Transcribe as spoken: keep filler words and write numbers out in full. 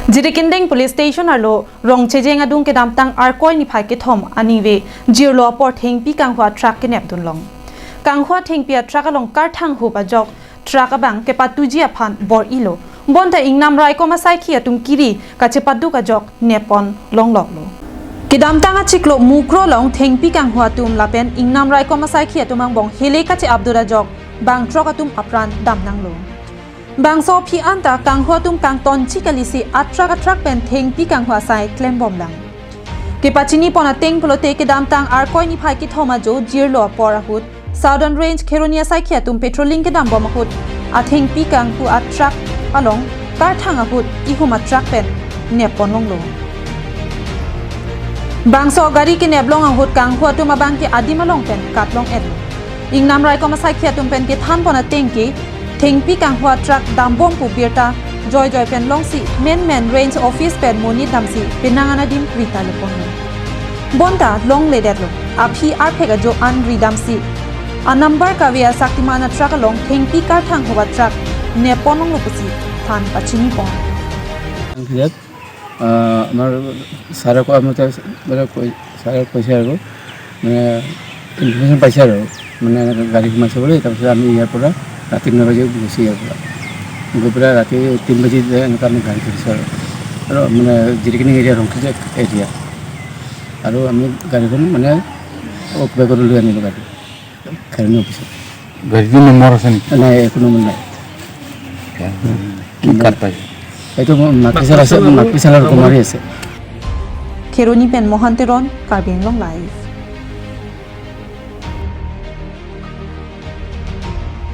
Jirikindeng Police Station arlo Rongchejeng adung kedamtang Arkoi niphai kethom anive jirlo apor thengpi kanghua truck kenepdunlong. Kanghua thengpi a truck along karthang hup ajok truck abang kepatuji aphan bor-ilo. Bonta ingnam raikom asaikhi atum kiri kachepaduk ajok neppon longloklo. Kedamtang achiklo Mukroh along thengpi kanghua atum lapen ingnam raikom asaikhi atum angbong hele kache-apdun ajok bang truck atum apran damnanglo. Bangso aphi anta kanghua atum kangtonji kalisi a truck a truck pen thengpi kanghua asai klembomlang. Kepachinipon ateng pulote kedamtang Arkoi niphai kethom ajo jirlo apor ahut Southern Range Kheroni asaikhi atum patrolling kedambom ahut athengpi kanghua a truck along karthang ahut ihum a truck pen neppon longlo. Bangso gari keneplong ahut kanghua atum abangke adim along pen katlong-et. Ingnam raikom asaikhi atum pen kethanpon atengke thengpi kanghua truck dambom pu birta joijoi pen longsi menmen Range Office pen monit damsi penang an adim rita leponlo. Bonta longledetlo. Aphi arphek ajo an ridamsi a number kave a Shaktiman a truck along thengpi karthang hup a truck neppon longlo pusi than pachinipon. ইয়াত আহ, আমাৰ ছাৰে কোৱা মতে, মানে কৈ ছাৰে কৈছে আৰু, মানে ইনফৰমেশ্যন পাইছে আৰু, মানে এনেকৈ গাড়ী সোমাইছে বুলি। তাৰপিছত আমি ইয়াৰ পৰা ৰাতি ন বাজি গৈছোঁ ইয়াৰ পৰা। গৈ পেলাই ৰাতি তিনি বাজি যে এনেকুৱা আমি গাড়ী ধৰিছোঁ আৰু, আৰু মানে জিৰিকিনি এৰিয়া, ৰংখিজা এৰিয়া। আৰু আমি গাড়ীখন মানে অফ বেগত লৈ আনিলোঁ গাড়ী, খেৰণি অফিচত। গাড়ীটো নম্বৰ আছে নেকি? নাই, একো নম্বৰ নাই। কি কাৰ্ড পাইছে? এইটো মোৰ মাটিচাল আছে, মাটিচালৰ কুমাৰী আছে। Kheroni pen Mohan Teron, Karbi Anglong Live.